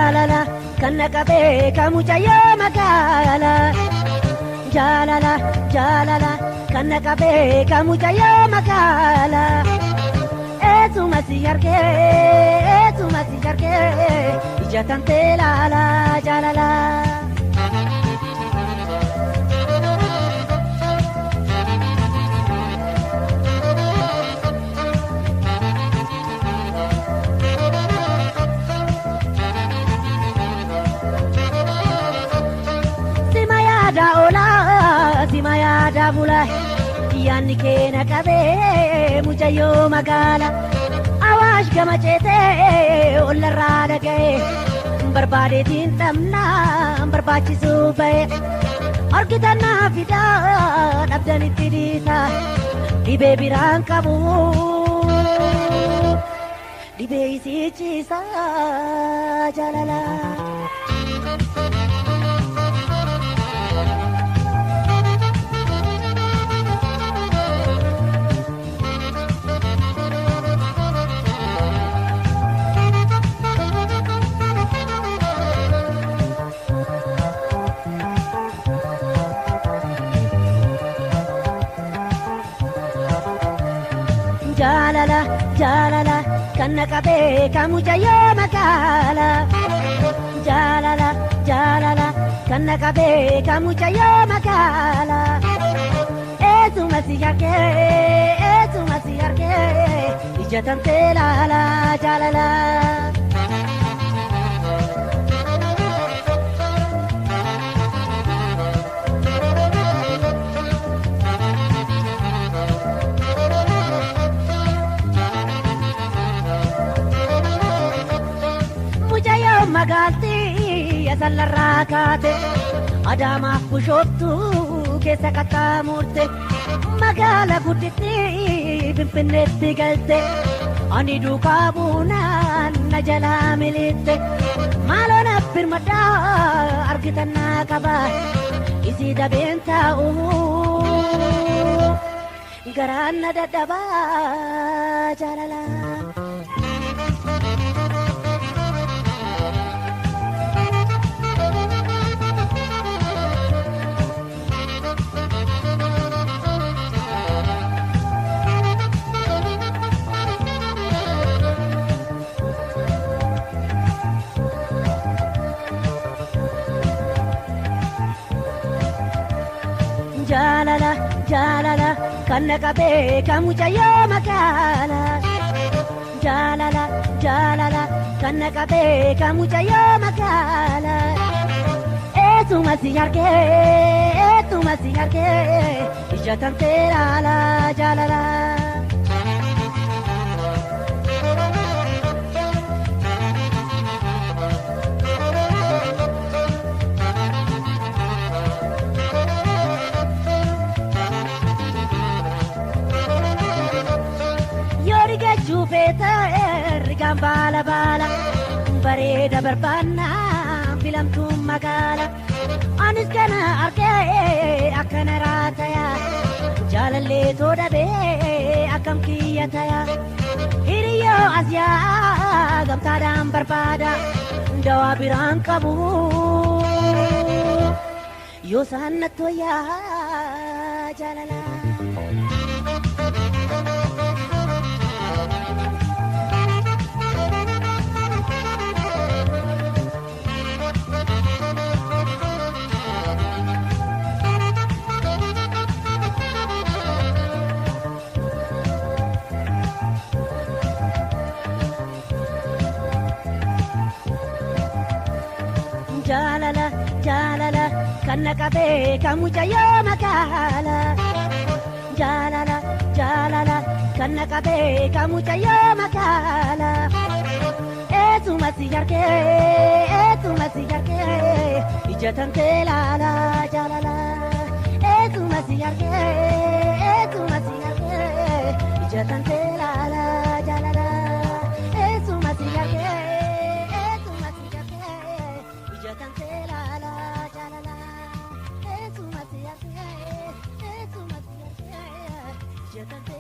Jaalala kan na qabee kan mucayyoo magaala. Jaalala jaalala kan na qabee kan mucayyoo magaala. Eessuma si argee eessuma si argee ija tantee laala jaalala. Sima yaada oolaa sima yaada bula yaanni keena qabee mucayyoo magaala. Awaash gama ceetee ollarraa dhaga'ee barbaadeetiin dhabnaa barbaachisuu ba'e. Argitannaa fidaa dhabdanitti dhiisa dhibee biraan qabu. Dhibee isii ciisa jaalala. Jaalala jaalala kan na qabee kan mucayyoo magaala. Jaalala jaalala kan na qabee kan mucayyoo magaala. Eessuma si argee eessuma si argee ija tantee laala jaalala. Mucayyoo magaaltii asallarraa kaate Adaamaaf Bishooftuu keessa qaxxaamurte magaala gudditti Finfinneetti galte ani duukaa buunaan na jalaa militte maaloo naaf birmadhaa argitannaa qaba isii dabeen taa'u garaan na dadhabaa jaalala. Jaalala jaalala kan na qabee kan mucayyoo magaala. Jaalala jaalala kan na qabee kan mucayyoo magaala. Eessuma si argee eessuma si argee ija tantee laala jaalala. Yoo rigachuu feete rigaan baala baala bareeda barbaannaa filamtuun magaala. Anis kana argee akkana raataya jaalallee too dhabee akkam kiyya taya. Hiriyyoo as yaa gamtaadhaan barbaada dawaa biraan qabu. Yoo isaan natti wayyaa jaalala. Jaalala jaalala kan na qabee kan mucayyoo magaala. Jaalala jaalala kan na qabee kan mucayyoo magaala. Eessuma si argee eessuma si argee ija tantee laala jaalala. Eessuma si argee eessuma si argee ija tantee laala jaalala. Eessuma si argee eessuma si argee ija tantee laala jaalala. Eessuma si argee eessuma si argee ija tantee.